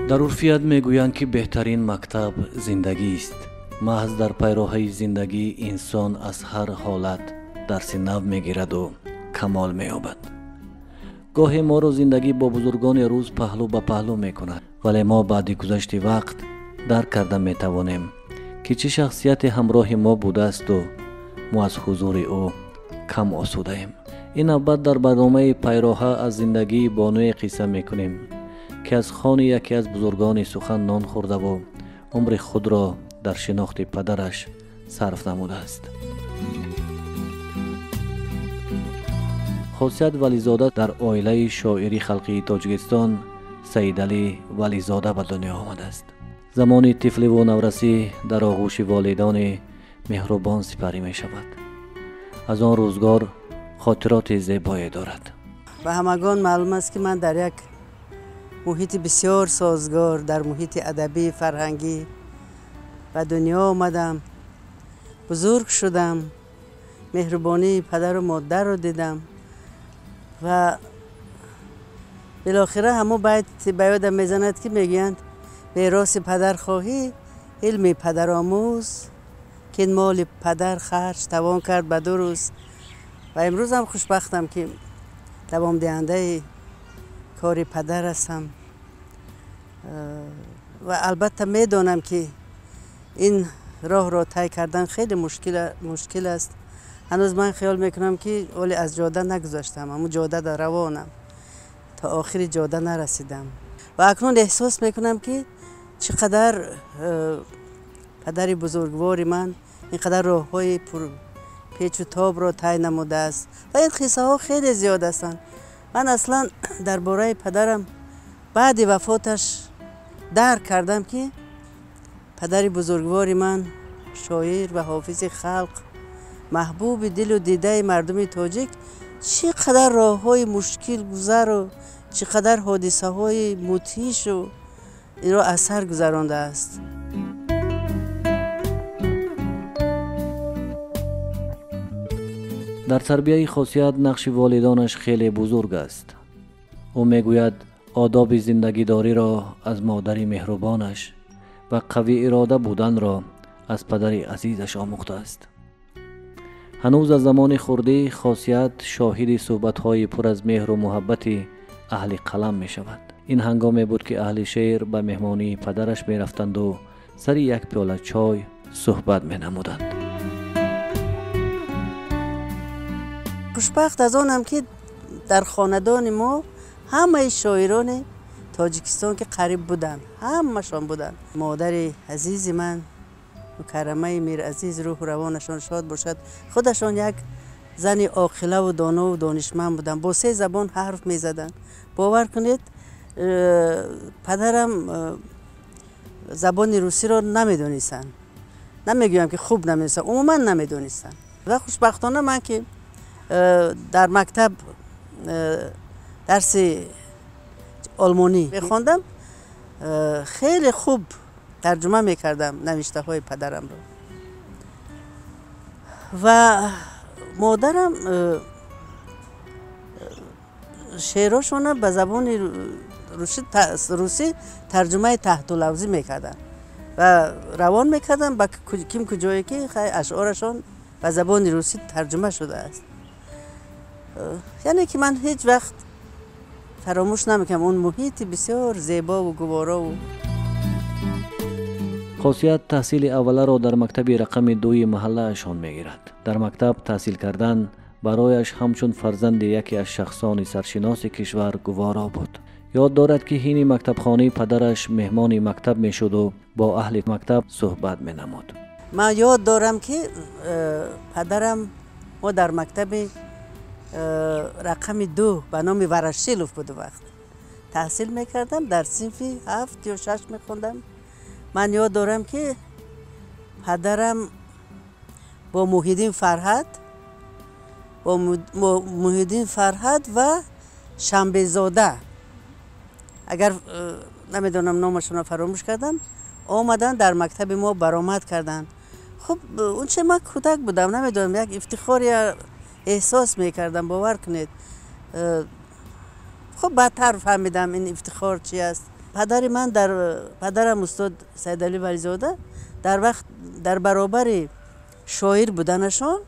Дар урфият мегӯянд, ки беҳтарин мактаб зиндагист. Маҳз дар пайроҳаи зиндагӣ инсон аз ҳар ҳолат дарси нав мегираду камол меёбад. Гоҳе моро зиндагӣ бо бузургони рӯз паҳлӯ ба паҳлӯ мекунад, вале мо баъди гузашти вақт дарк карда метавонем, ки чӣ шахсияте ҳамроҳи мо будаасту мо аз ҳузури ӯ кам осудаем. Ин навбат дар барномаи «Пайроҳа» аз зиндагии бонуе қисса мекунем, ки аз хони яке аз бузургони сухан нон хӯрдаву умри худро дар шинохти падараш сарф намудааст. Хосият Вализода дар оилаи шоири халқии Тоҷикистон Саидалӣ Вализода ба дунё омадааст. Замони тифливу наврасӣ дар оғӯши волидони меҳрубон сипарӣ мешавад. Аз он рӯзгор хотироти зебое дорад. Ба ҳамагон маълум аст, ки ман дар як муҳити бисёр созгор, дар муҳити адабӣ, фарҳангӣ ба дунё омадам, бузург шудам, меҳрубонии падару модарро дидам ва билохира ҳамон байт ба ёдам мезанад, ки мегӯянд: «Мероси падар хоҳӣ, илми падаромӯз, ки ин моли падар харҷ тавон кард ба 2 рӯз». Ва имрӯзам хушбахтам, ки давомдиҳандаи кори падар ҳастам ва албатта медонам, ки ин роҳро тай кардан хеле мушкил аст. Ҳанӯз ман хиёл мекунам, ки ҳоле аз ҷода нагузаштам, ҳамун ҷода равонам, то охири ҷода нарасидам. Ва акнун эҳсос мекунам, ки чӣ қадар падари бузургвори ман ин қадар роҳҳои печу тобро тай намудааст. Ва ин қиссаҳо хеле зиёд ҳастанд. Ман аслан дар бораи падарам баъди вафоташ дарк кардам, ки падари бузургвори ман, шоир ва ҳофизи халқ, маҳбуби дилу дидаи мардуми тоҷик, чӣ қадар роҳҳои мушкил гузару чӣ қадар ҳодисаҳои мудҳишу инро аз сар гузарондааст. Дар тарбияи Хосият нақши волидонаш хеле бузург аст. Ӯ мегӯяд, одоби зиндагидориро аз модари меҳрубонаш ва қавӣ ирода буданро аз падари азизаш омӯхтааст. Ҳанӯз аз замони хурдӣ Хосият шоҳиди суҳбатҳои пур аз меҳру муҳаббати аҳли қалам мешавад. Ин ҳангоме буд, ки аҳли шеър ба меҳмонии падараш мерафтанду сари як пиёла чой суҳбат менамуданд. Хушбахт аз онам, ки дар хонадони мо ҳамаи шоирони Тоҷикистон, ки қариб буданд, ҳамашон буданд. Модари азизи ман, Мукаррамаи Миразиз, рӯҳу равонашон шод бошад, худашон як зани оқилаву донову донишманд буданд, бо се забон ҳарф мезаданд. Бовар кунед, падарам забони русиро намедонистанд. Намегӯям, ки хуб намедонистанд, умуман намедонистанд. Ва хушбахтона ман, ки дар мактаб дарси олмонӣ мехондам, хеле хуб тарҷума мекардам навиштаҳои падарамро. Ва модарам шеърошона ба забони русӣ тарҷумаи таҳтулавзӣ мекарданд ва равон мекарданд ба ким куҷое, ки ашъорашон ба забони русӣ тарҷума шудааст. Яъне ки ман ҳеҷ вақт фаромӯш намекунам он муҳити бисёр зебову гуворову. Хосият таҳсили авваларо дар мактаби рақами дуи маҳаллаашон мегирад. Дар мактаб таҳсил кардан барояш ҳамчун фарзанди яке аз шахсони саршиноси кишвар гуворо буд. Ёд дорад, ки ҳини мактабхонӣ падараш меҳмони мактаб мешуду бо аҳли мактаб суҳбат менамуд. Ман ёд дорам, ки падарам, мо дар мактаби рақами 2 ба номи Ворошилов буд, вақт таҳсил мекардам, дар синфи 7 ё 6 мехондам. Ман ёд дорам, ки падарам бо Муҳиддин Фарҳад, бо Муҳиддин Фарҳад ва Шанбезода, агар намедонам, номашонро фаромӯш кардам, омаданд, дар мактаби мо баромад карданд. Хуб, унче ман кӯдак будам, намедонам, як ифтихоре эҳсос мекардам, бовар кунед. Хуб, баъдтар фаҳмидам, ин ифтихор чи аст. Падари ман дар падарам устод Сайдалӣ Вализода дар вақт дар баробари шоир буданашон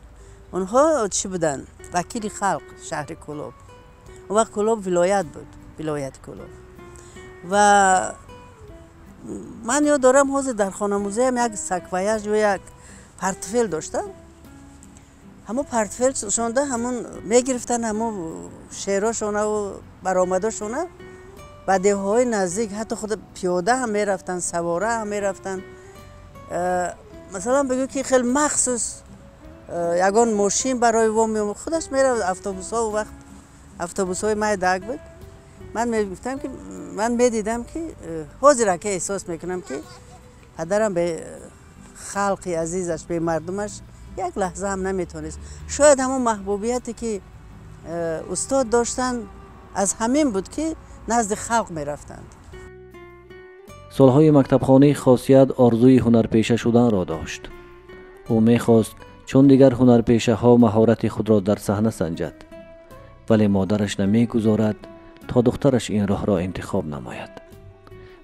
онҳо чӣ буданд? Вакили халқ шаҳри Кӯлоб. Он вақт Кӯлоб вилоят буд, вилояти Кӯлоб. Ва ман ёд дорам ҳозир дар хонамузеям як саквояж ё як портфел доштам. Ҳамон портфелшонда ҳамон мегирифтанд ҳамон шеърошонаву баромадошона ба деҳаҳои наздик, ҳатто худ пиёда ҳам мерафтанд, савора ҳам мерафтанд. Масалан бигӯ ки хеле махсус ягон мошин барои во меомад, худаш мерафт автобусҳо, он вақт автобусҳои майдаак буд. Ман мегуфтам ки ман медидам ки ҳозир ака эҳсос мекунам ки падарам бе халқи азизаш, бе мардумаш як лаҳза ҳам наметавонист. Шояд ҳамон маҳбубияте ки устод доштанд аз ҳамин буд ки назди халқ мерафтанд. Солҳои мактабхонаи Хосият орзуи ҳунарпеша шуданро дошт. Ӯ мехост чун дигар ҳунарпешаҳо маҳорати худро дар саҳна санҷад, вале модараш намегузорад то духтараш ин роҳро интихоб намояд.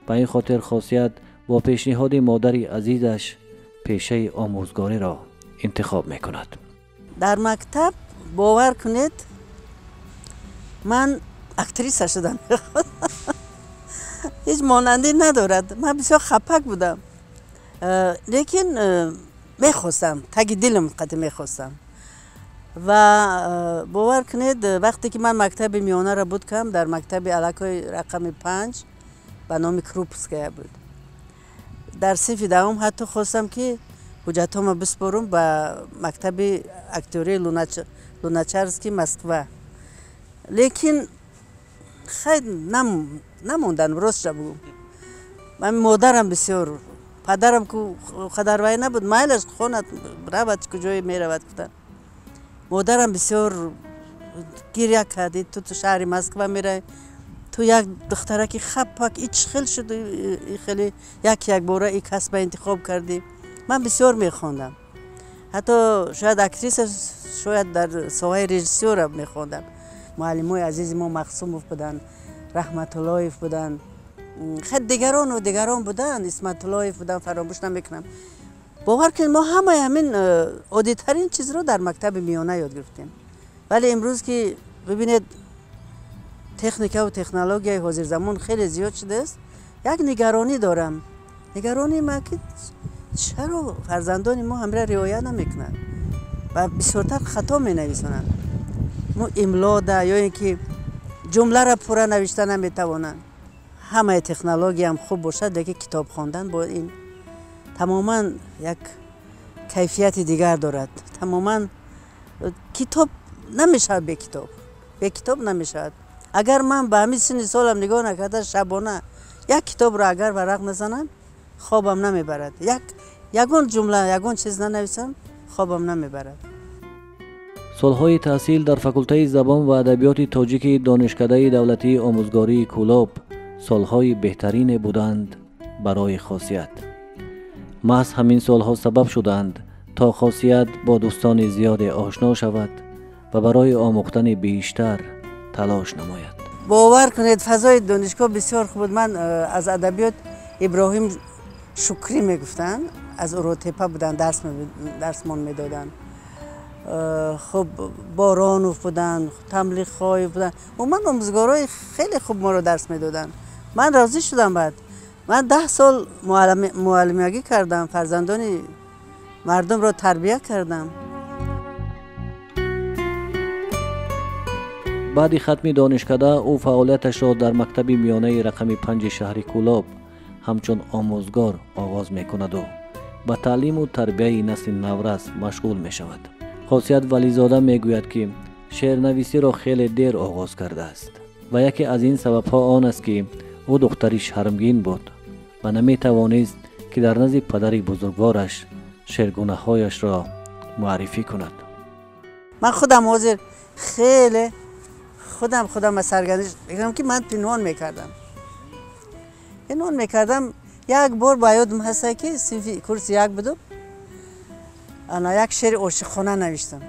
Ба ин хотир Хосият бо пешниҳоди модари азизаш пешаи омӯзгориро интихоб мекунад. Дар мактаб бовар кунед, ман актриса шудам. Ҳеҷ монандӣ надорад. Ман бисёр хапак будам, лекин мехостам, таги дилам қати мехостам. Ва бовар кунед, вақте ки ман мактаби миёнаро буд кам, дар мактаби аллакай рақами 5 ба номи Крупская буд. Дар синфи даҳум ҳатто хостам ки ҳуҷҷатҳоро биспорум ба мактаби актёрии Луначарский Москва, лекин хай намонданд, ростша бугум. Ман модарам бисёр, падарам ку қадар вай набуд, майлаш хонад, равад куҷое меравад гуфтанд. Модарам бисёр гиря кард, ту ту шаҳри Москва меравӣ, ту як духтараки хапак, и чӣ хел шуд, и хеле як якбора и касба интихоб кардӣ. Ман бисёр мехондам, ҳатто шояд актриса, шояд дар соҳаи режиссёра мехондам. Муаллимои азизи мо Мақсумов буданд, Раҳматуллоев буданд, хеле дигарону дигарон буданд, Исматуллоев буданд, фаромӯш намекунам. Бовар кунед, мо ҳамаи ҳамин оддитарин чизро дар мактаби миёна ёд гирифтем. Вале имрӯз ки бибинед, техникаву технологияи ҳозирзамон хеле зиёд шудааст, як нигаронӣ дорам. Нигаронии ман ки чаро фарзандони мо ҳамира риоя намекунанд ва бисёртар хато менависонанд. Мо имлода ё ин ки ҷумларо пурра навишта наметавонанд. Ҳамаи технологияам хуб бошад, лекин китоб хондан бо ин тамоман як кайфияти дигар дорад. Тамоман китоб намешавад бе китоб, бе китоб намешавад. Агар ман ба ҳамин синни солам нигоҳ накарда шабона як китобро агар варақ назанам, хобам намебарад. Ягон ҷумла, ягон чиз нанависам, хобам намебарад. Солҳои таҳсил дар факултаи забон ва адабиёти тоҷики Донишкадаи давлатии омӯзгории Кӯлоб солҳои беҳтарине буданд барои Хосият. Маҳз ҳамин солҳо сабаб шуданд то Хосият бо дӯстони зиёде ошно шавад ва барои омӯхтани бештар талош намояд. Бовар кунед, фазои донишгоҳ бисёр хуб буд. Ман аз адабиёт Иброҳим Шукрӣ мегуфтанд, аз Уротепа буданд, дарсмон медоданд. Хуб, Боронов буданд, Тамлихоев буданд. Умуман омӯзгорои хеле хуб моро дарс медоданд. Ман розӣ шудам. Баъд ман 10 сол муаллимагӣ кардам, фарзандони мардумро тарбия кардам. Баъди хатми донишкада ӯ фаъолияташро дар мактаби миёнаи рақами 5 шаҳри Кӯлоб ҳамчун омӯзгор оғоз мекунаду ба таълиму тарбияи насли наврас машғул мешавад. Хосият Вализода мегӯяд, ки шеърнависиро хеле дер оғоз кардааст ва яке аз ин сабабҳо он аст, ки ӯ духтари шармгин буд ва наметавонист, ки дар назди падари бузургвораш шеъргунаҳояшро муаррифӣ кунад. Ман худам ҳозир хеле худам аз саргардиш мегӯям, ки ман пинҳон мекардам. Пинҳон мекардам. Як бор ба ёдам ҳаста, ки синфи курси 1 будум, ана як шеъри ошиқхона навиштам.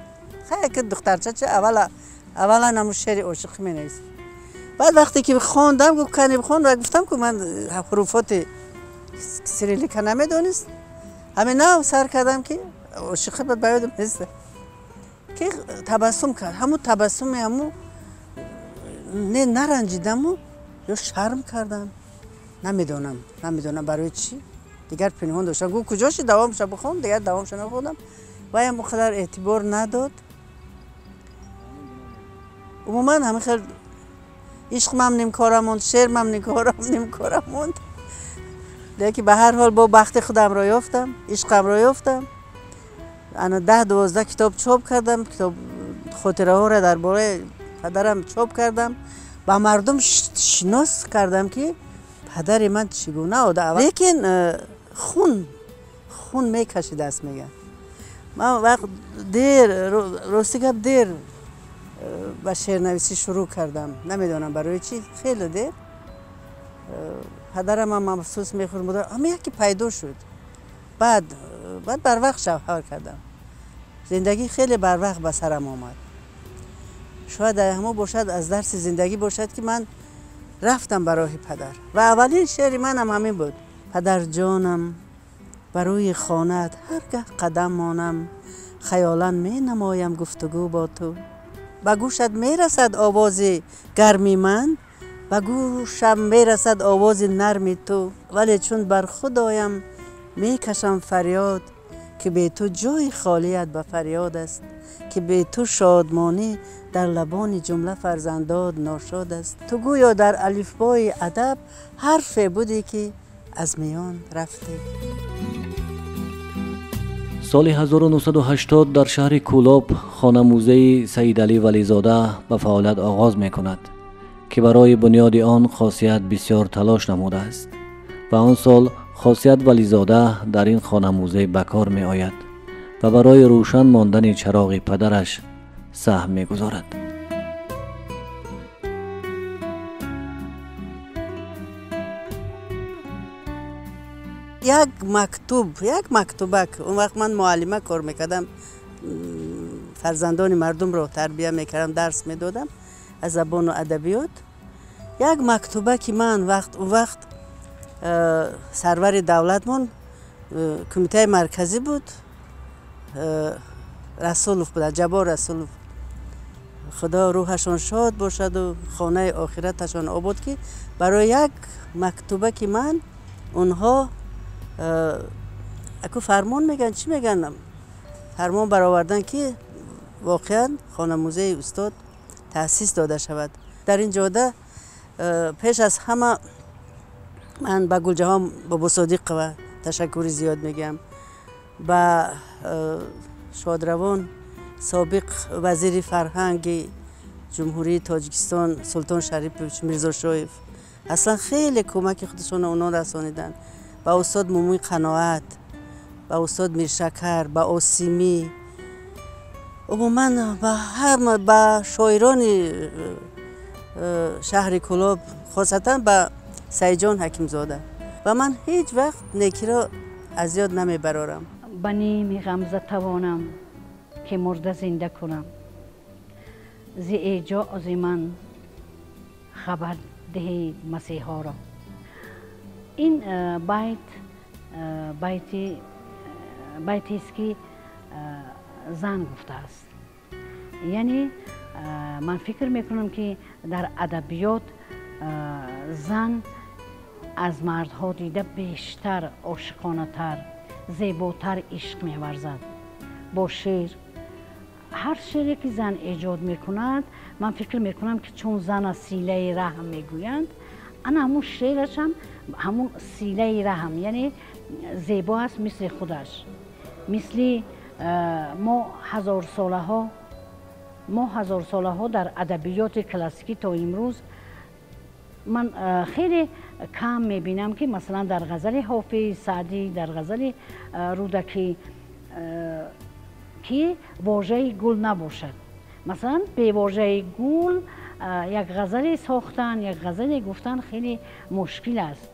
Хай ки духтарча чи аввалан ҳамун шеъри ошиқӣ менависад. Баъд вақте ки хондам, гуфт кани бихон, ва гуфтам ки ман ҳуруфоти кириллика намедонист. Ҳамин нав сар кардам ки ошиқи ба ёдам нест, ки табассум кард. Ҳамун табассуми ҳамун не наранҷидаму ё шарм кардам, намедонам барои чӣ. Дигар пинҳон доштам. Гуфт куҷо ши давомша бихон, дигар давомша нахондам. Ваям он қадар эътибор надод. Умуман ҳамин хел ишқмам нимкора монд, шеърмам нимкора монд. Лекин ба ҳар ҳол бо бахти худамро ёфтам, ишқамро ёфтам. Ана 10-12 китоб чоп кардам, китоб хотираҳоро дар бораи падарам чоп кардам. Ба мардум шинос кардам ки падари ман чӣ гуна одам. Лекин хун мекашидааст, мегӯянд. Ман вақт дер, рости гап, дер ба шеърнависӣ шурӯъ кардам. Намедонам барои чӣ, хеле дер. Падарам ҳам афсӯс мехӯрд, модар ҳама яке пайдо шуд. Баъд барвақт шавҳар кардам. Зиндагӣ хеле барвақт ба сарам омад. Шояд ҳамо бошад, аз дарси зиндагӣ бошад ки ман рафтам ба роҳи падар. Ва аввалин шеъри манам ҳамин буд. Падарҷонам, ба рӯи хонаат ҳар гаҳ қадам монам, хаёлан менамоям гуфтугӯ бо ту. Ба гӯшат мерасад овози гарми ман, ба гӯшам мерасад овози нарми ту. Вале чун бар худ оям мекашам фарёд, ки бе ту ҷои холият ба фарёд аст, ки бе ту шодмонӣ дар лабони ҷумла фарзандод ношод аст. Ту гӯё дар алифбои адаб ҳарфе будӣ ки аз миён рафтӣ. Соли 1980 дар шаҳри Кӯлоб хонамузеи Саидалӣ Вализода ба фаъолият оғоз мекунад, ки барои бунёди он Хосият бисёр талош намудааст ва он сол Хосият Вализода дар ин хонамузей ба кор меояд ва барои рӯшан мондани чароғи падараш саҳм мегузорад. Як мактуб, як мактубак. Он вақт ман муаллима кор мекардам, фарзандони мардумро тарбия мекардам, дарс медодам аз забону адабиёт. Як мактубаки ман он вақт сарвари давлатмон кумитаи марказӣ буд, Расулов буд, Ҷаббор Расулов. Худо рӯҳашон шод бошаду хонаи охираташон обод, ки барои як мактубаки ман онҳо аку фармон мегӯянд, чӣ мегӯянд, фармон баровардан ки воқеан хонамузеи устод таъсис дода шавад. Дар ин ҷода пеш аз ҳама ман ба Гулҷаҳон Бобосодиқова ташаккури зиёд мегӯям, ба шодравон собиқ вазири фарҳанги Ҷумҳурии Тоҷикистон Султон Шарипович Мирзошоев, аслан хеле кӯмаки худашонро онҳо расониданд, ба устод Мумуи Қаноат, ба устод Миршакар, ба Осимӣ, умуман ба ҳама, ба шоирони шаҳри Кӯлоб, хосатан ба Саидҷон Ҳакимзода. Ва ман ҳеҷ вақт некиро аз ёд намебарорам. Ба ними ғамза тавонам ки мурда зинда кунам, зи эъҷози ман хабар диҳед масеҳоро. Ин байт байтест ки зан гуфтааст. Яъне ман фикр мекунам ки дар адабиёт зан аз мардҳо дида бештар ошиқонатар, зеботар ишқ меварзад. Бо шеър, ҳар шеъре ки зан эҷод мекунад, ман фикр мекунам ки чун зан аз силаи раҳм мегӯянд, ана ҳамун шеъраш ҳам ҳамун силаи раҳм, яъне зебо аст мисли худаш. Мисли мо ҳазорсолаҳо дар адабиёти классикӣ то имрӯз ман хеле кам мебинам ки масалан дар ғазали Ҳофиз Саъдӣ, дар ғазали Рӯдакӣ ки вожаи гул набошад. Масалан бевожаи гул як ғазале сохтан, як ғазале гуфтан хеле мушкил аст.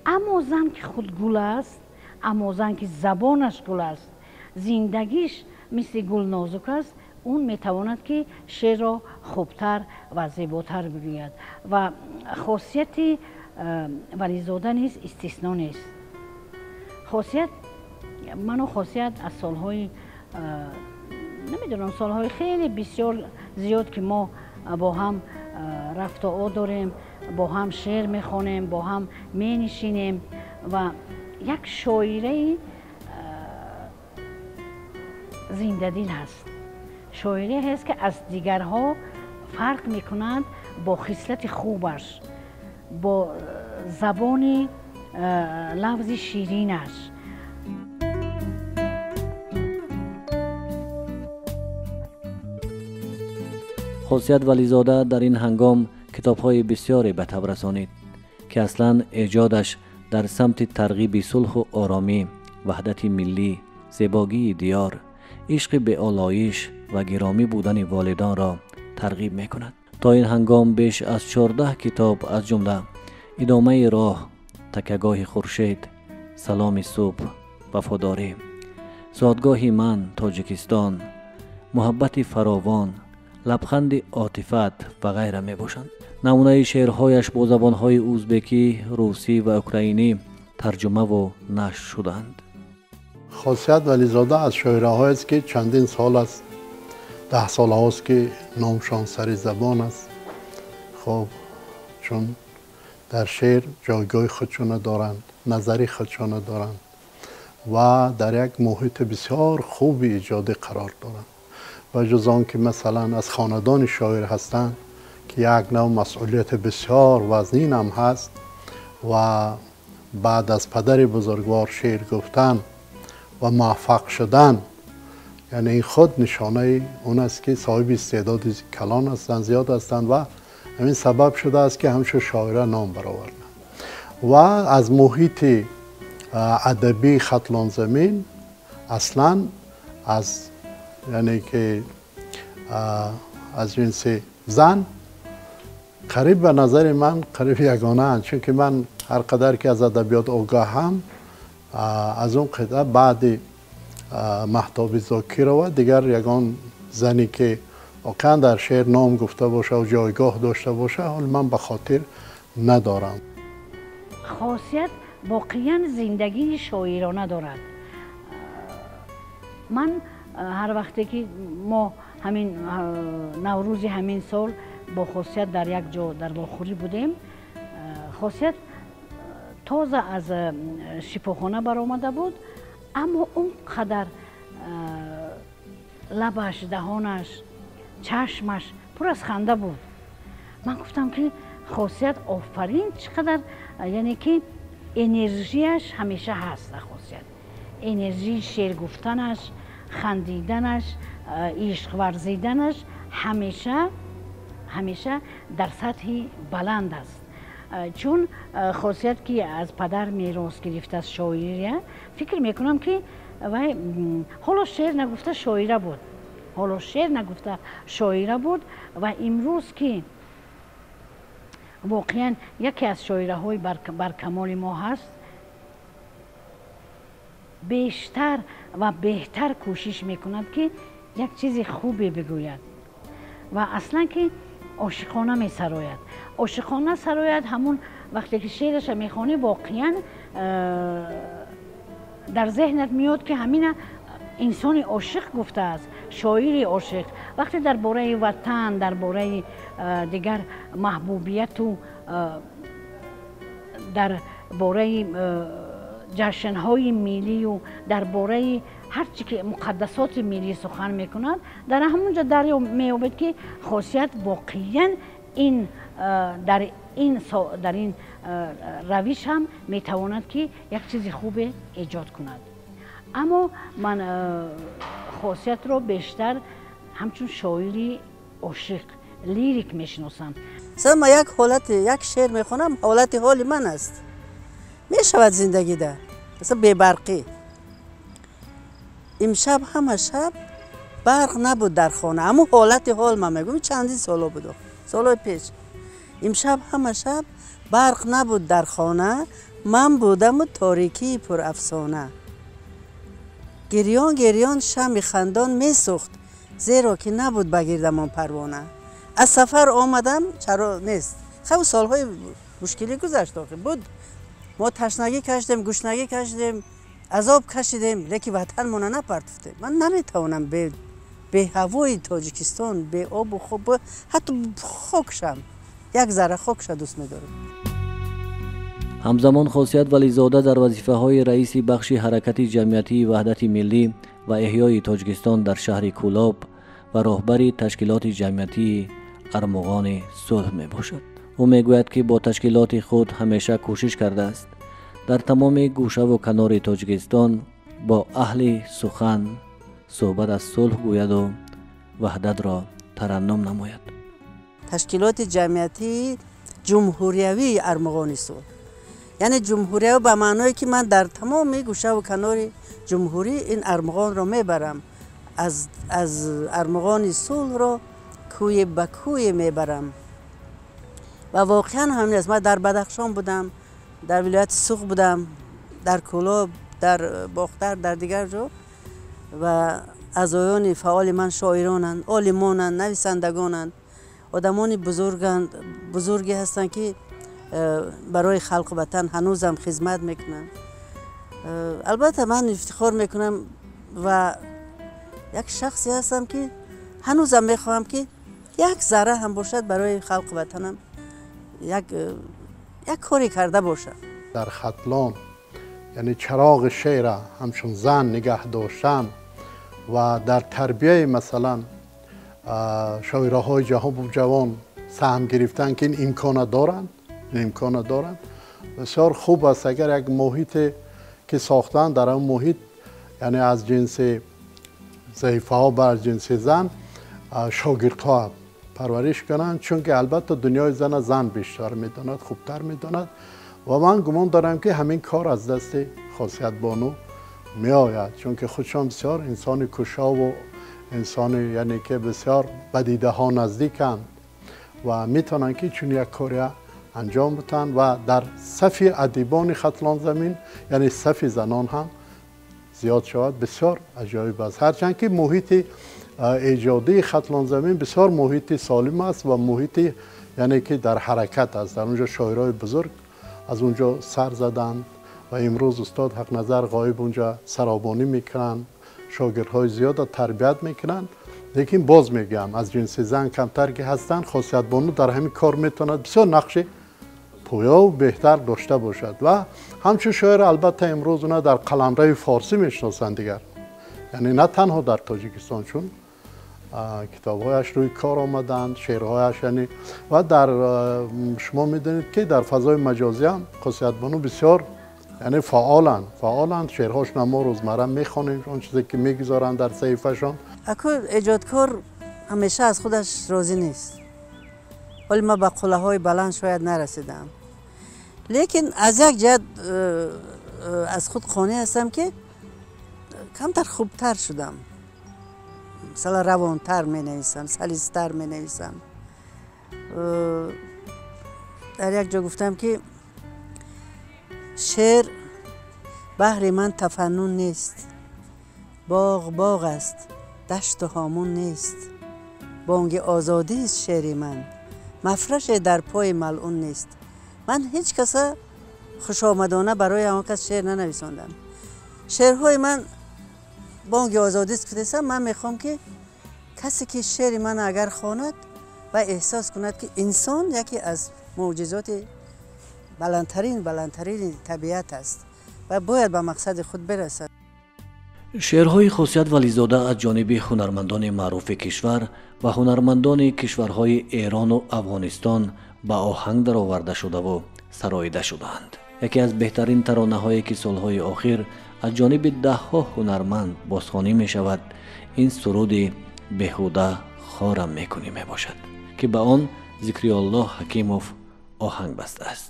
Аммо зан ки худ гул аст, аммо зан ки забонаш гул аст, зиндагиш мисли гул нозук аст, Он метавонад ки шеърро хубтар ва зеботар бигӯяд. Ва хосияти Вализода низ истисно нест. Хосият, ману хосият аз солҳои, намедонам, солҳои хеле бисёр зиёд ки мо бо ҳам рафтуо дорем, бо ҳам шеър мехонем, бо ҳам менишинем ва як шоираи зиндадил ҳаст. Шоире ҳаст ки аз дигарҳо фарқ мекунад бо хислати хубаш, бо забони лафзи ширинаш. Хосият Вализода дар ин ҳангом китобҳои бисёре ба таб расонид, ки аслан эҷодаш дар самти тарғиби сулҳу оромӣ, ваҳдати миллӣ, зебогии диёр, ишқи беолоиш ва гиромӣ будани волидонро тарғиб мекунад. То ин ҳангом беш аз 14 китоб аз ҷумла «Идомаи роҳ», «Такягоҳи хуршед», «Саломи субҳ», «Вафодорӣ», «Зодгоҳи ман Тоҷикистон», «Муҳаббати фаровон», «Лабханди отифат» ва ғайра мебошанд. Намунаи шеърҳояш бо забонҳои узбекӣ, русӣ ва украинӣ тарҷумаву нашр шуданд. Хосият Вализода аз шоираҳоест ки чандин сол аст, 10 солҳост ки номшон сари забон аст. Хоб, чун дар шеър ҷойгоҳи худшона доранд, назари худшона доранд ва дар як муҳити бисёр хуби эҷодӣ қарор доранд. Ба ҷуз он ки масалан аз хонадони шоир ҳастанд, ки як нав масъулияти бисёр вазнин ҳам ҳаст ва баъд аз падари бузургвор шеър гуфтан ва муваффақ шудан, яъне ин худ нишонаи он аст ки соҳиби истеъдоди калон ҳастанд, зиёд ҳастанд ва ҳамин сабаб шудааст ки ҳамчун шоира ном бароварданд. Ва аз муҳити адабии Хатлонзамин аслан аз, яъне ки аз ҷинси зан қариб ба назари ман қариб ягонаанд, чунки ман ҳар қадар ки аз адабиёт огаҳам, аз он қитъа баъди Маҳтоби Зокирова дигар ягон зане ки воқеан дар шеър ном гуфта боша ва ҷойгоҳ дошта боша, ҳол ман ба хотир надорам. Хосият воқеан зиндагии шоирона дорад. Ман ҳар вақте ки мо ҳамин Наврӯзи ҳамин сол бо Хосият дар як ҷо дар вохӯрӣ будем, Хосият тоза аз шифохона баромада буд, аммо он қадар лабаш, даҳонаш, чашмаш пур аз ханда буд. Ман гуфтам ки Хосият офарин, чӣ қадар, яъне ки энержияш ҳамеша ҳаст. Хосият энержии шеър гуфтанаш, хандиданаш, ишқ варзиданаш ҳамеша дар сатҳи баланд аст. Чун хосият ки аз падар мерос гирифтааст шоирия, фикр мекунам ки вай ҳоло шеър нагуфта шоира буд, ҳоло шеър нагуфта шоира буд ва имрӯз ки воқеан яке аз шоираҳои баркамоли мо ҳаст, бештар ва беҳтар кӯшиш мекунад ки як чизи хубе бигӯяд ва аслан ки ошиқона месарояд. Ошиқона сарояд ҳамун вақте ки шеъраша мехонӣ, воқеан дар зеҳнат меояд ки ҳамина инсони ошиқ гуфтааст, шоири ошиқ. Вақте дар бораи ватан, дар бораи дигар маҳбубияту дар бораи ҷашнҳои миллию дар бораи ҳар чи ки муқаддасоти миллӣ сухан мекунад, дар ҳамон ҷо дарё меёбед ки хосият воқеан ин дар ин равиш ҳам метавонад ки як чизи хубе эҷод кунад. Аммо ман хосиятро бештар ҳамчун шоири ошиқ, лирик мешиносам. Масалан, ман як ҳолати, як шеър мехонам, ҳолати ҳоли ман аст. Мешавад зиндагида, масалан бебарқӣ. Имшаб ҳама шаб барқ набуд дар хона. Ҳамун ҳолати ҳол ман мегӯям, чандин соло буд, солҳои пеш. Имшаб ҳама шаб барқ набуд дар хона, ман будаму торикии пурафсона. Гирён гирён шами хандон месӯхт, Зеро ки набуд ба гирдамон парвона. Аз сафар омадам, чаро нест. Хеле солҳои мушкилӣ гузашт, охи буд. Мо ташнагӣ кашидем, гушнагӣ кашидем, азоб кашидем, лекин ватанмона напартофтем. Ман наметавонам беҳавои Тоҷикистон, беобу хоб, ҳатто хокшам, як зарра хокша дӯст медорам. Ҳамзамон Хосият Вализода дар вазифаҳои раиси бахши ҳаракати ҷамъиятии Ваҳдати миллӣ ва эҳёи Тоҷикистон дар шаҳри Кӯлоб ва роҳбари ташкилоти ҷамъиятии Армуғони сулҳ мебошад. Ӯ мегӯяд, ки бо ташкилоти худ ҳамеша кӯшиш кардааст дар тамоми гӯшаву канори Тоҷикистон бо аҳли сухан суҳбат аз сулҳ гӯяду ваҳдатро тараннум намояд. Ташкилоти ҷамъиятии ҷумҳуриявии Армуғони сулҳ, яъне ҷумҳуриявӣ ба маъное ки ман дар тамоми гӯшаву канори ҷумҳурӣ ин армуғонро мебарам, аз армуғони сулҳро кӯе ба кӯе мебарам. Ва воқеан ҳамин аст. Ман дар Бадахшон будам, дар вилояти Суғд будам, дар Кӯлоб, дар Бохтар, дар дигар ҷо, ва аъзоёни фаъоли ман шоиронанд, олимонанд, нависандагонанд, одамони бузурге ҳастанд, ки барои халқу ватан ҳанӯзам хизмат мекунанд. Албатта ман ифтихор мекунам ва як шахсе ҳастам, ки ҳанӯзам мехоҳам, ки як зарра ҳам бошад барои халқу ватанам як коре карда бошам. Дар Хатлон, яъне чароғи шеъра ҳамчун зан нигаҳ доштан ва дар тарбияи масалан шоираҳои ҷавон саҳм гирифтан, ки ин имкона доранд, имкона доранд. Бисёр хуб аст агар як муҳите ки сохтанд, дар он муҳит яъне аз ҷинси заифаҳо ба аз ҷинси зан шогирдҳо парвариш кунанд, чунки албатта дунёи зана зан бештар медонад, хубтар медонад. Ва ман гумон дорам, ки ҳамин кор аз дасти Хосиятбону меояд, чунки худшон бисёр инсони кушову инсони яъне ки бисёр ба дидаҳо наздиканд ва метавонанд, ки чун як кория анҷом бутанд ва дар сафи адибони Хатлонзамин, яъне сафи занон ҳам зиёд шавад. Бисёр аҷоиб аст, ҳарчанд ки муҳити эҷодии Хатлонзамин бисёр муҳити солим аст ва муҳити яъне ки дар ҳаракат аст. Дар онҷо шоирои бузург аз онҷо сар заданд ва имрӯз устод Ҳақназар Ғоиб онҷо саробонӣ мекунанд, шогирдҳои зиёдро тарбият мекунанд. Лекин боз мегӯям, аз ҷинси зан камтар ки ҳастанд, Хосиятбону дар ҳамин кор метавонад бисёр нақши пӯёву беҳтар дошта бошад. Ва ҳамчун шоир албатта имрӯз уна дар қаламрави форсӣ мешиносанд дигар, яъне на танҳо дар Тоҷикистон, чун китобҳояш рӯи кор омаданд, шеърҳояш, яъне ва дар шумо медонед, ки дар фазои маҷозӣ ҳам Хосиятбону бисёр яъне фаъоланд, шеърҳошона мо рӯзмарра мехонем, он чизе ки мегузоранд дар саҳифашон. Аку эҷодкор ҳамеша аз худаш розӣ нест. Ҳоли ман ба қуллаҳои баланд шояд нарасидам, лекин аз як ҷиҳат аз худ қонеъ ҳастам, ки камтар хубтар шудам. Масалан равонтар менависам, салистар менависам. Дар як ҷо гуфтам, ки шеър баҳри ман тафаннун нест, боғ боғ аст, дашту ҳомун нест, бонги озодист шеъри ман, мафраше дар пои малъун нест. Ман ҳеҷ каса хушомадона барои он кас шеър нанависондам. Шеърҳои ман бонги озодист гуфтесам, ман мехоҳам, ки касе ки шеъри ман агар хонад ва эҳсос кунад, ки инсон яке аз мӯъҷизоти баландтарини табиат аст ва бояд ба мақсади худ бирасад. Шеърҳои Хосият Вализода аз ҷониби ҳунармандони маъруфи кишвар ва ҳунармандони кишварҳои Эрону Афғонистон ба оҳанг дароварда шудаву сароида шудаанд. Яке аз беҳтарин таронаҳое, ки солҳои охир аз ҷониби даҳҳо ҳунарманд бозхонӣ мешавад, ин суруди «Беҳуда хорам мекунӣ» мебошад, ки ба он Зикриёллоҳ Ҳакимов оҳанг бастааст.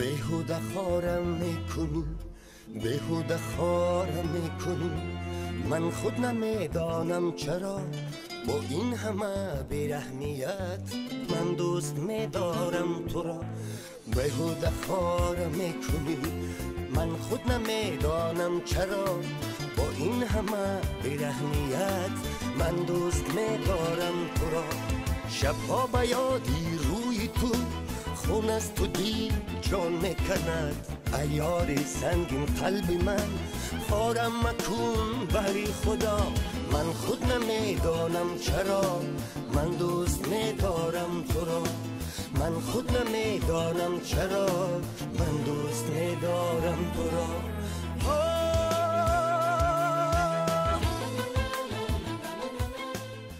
Беҳуда хорам мекунӣ, беҳуда хорам мекунӣ, ман худ намедонам чаро бо ин ҳама бераҳмият ман дӯст медорам туро. Беҳуда хорам мекунӣ, ман худ намедонам чаро бо ин ҳама бераҳмият Ман дӯст медорам туро. Шабҳо ба ёди рӯи ту хун аз ту дил ҷон меканад. Ай ёри сангин қалби ман, хорам макун баҳри Худо. Ман худ намедонам чаро ман дӯст медорам туро. Ман худ намедонам чаро ман дӯст медорам туро.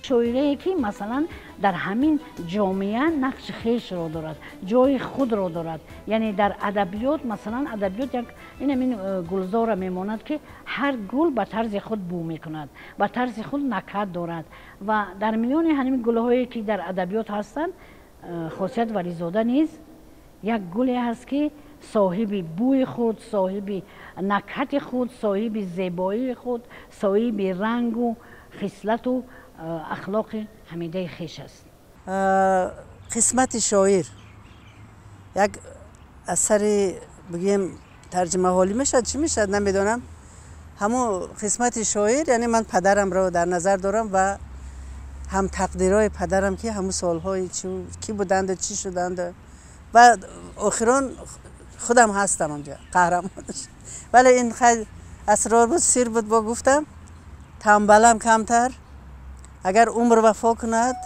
Шоирае ки масалан дар ҳамин ҷомеа нақши хешро дорад, ҷои худро дорад. Яъне дар адабиёт, масалан, адабиёт як ин ҳамин гулзора мемонад, ки ҳар гул ба тарзи худ бӯ мекунад, ба тарзи худ накат дорад. Ва дар миёни ҳамин гулҳое ки дар адабиёт ҳастанд, Хосият Вализода низ як гуле ҳаст, ки соҳиби бӯи худ, соҳиби накати худ, соҳиби зебоии худ, соҳиби рангу хислату ахлоқи ҳамидаи хеш аст. Қисмати шоир як асари бигӯем тарҷимаҳолӣ мешавад, чӣ мешавад намедонам. Ҳамун қисмати шоир, яъне ман падарамро дар назар дорам ва ҳам тақдирҳои падарам, ки ҳамун солҳои кӣ буданду чӣ шуданду ва охирон худам ҳастам онҷо қаҳрамонаш. Вале ин асрор буд, сир буд, бо гуфтам тамбалам камтар. Агар умр вафо кунад,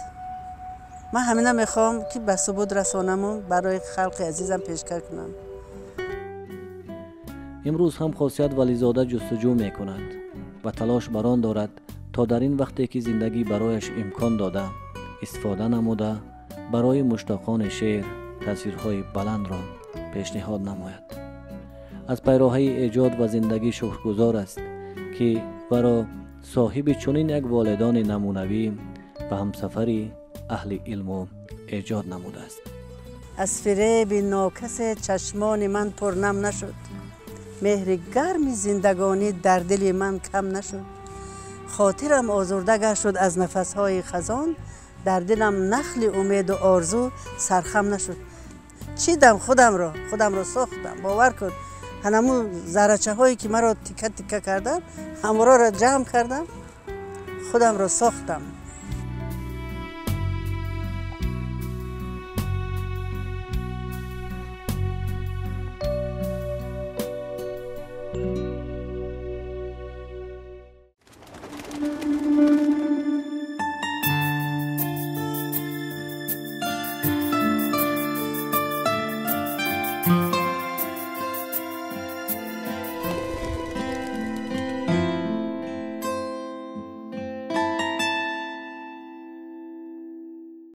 ман ҳамина мехоҳам, ки ба субут расонаму барои халқи азизам пешкаш кунам. Имрӯз ҳам Хосият Вализода ҷустуҷӯ мекунад ва талош бар он дорад, то дар ин вақте ки зиндагӣ барояш имкон дода, истифода намуда, барои муштоқони шеър тасвирҳои баландро пешниҳод намояд. Аз пайроҳаи эҷод ва зиндагӣ шукргузор аст, ки варо соҳиби чунин як волидони намунавӣ ва ҳамсафари аҳли илму эҷод намудааст. Аз фиреби нокасе чашмони ман пурнам нашуд, меҳри гарми зиндагонӣ дар дили ман кам нашуд. Хотирам озурда гашт аз нафасҳои хазон, дар дилам нахли умеду орзу сархам нашуд. Чидам худамро, худамро сохтам, бовар кун. Ҳанамун заррачаҳое ки маро тика тика карданд, ҳамроро ҷамъ кардам, худамро сохтам.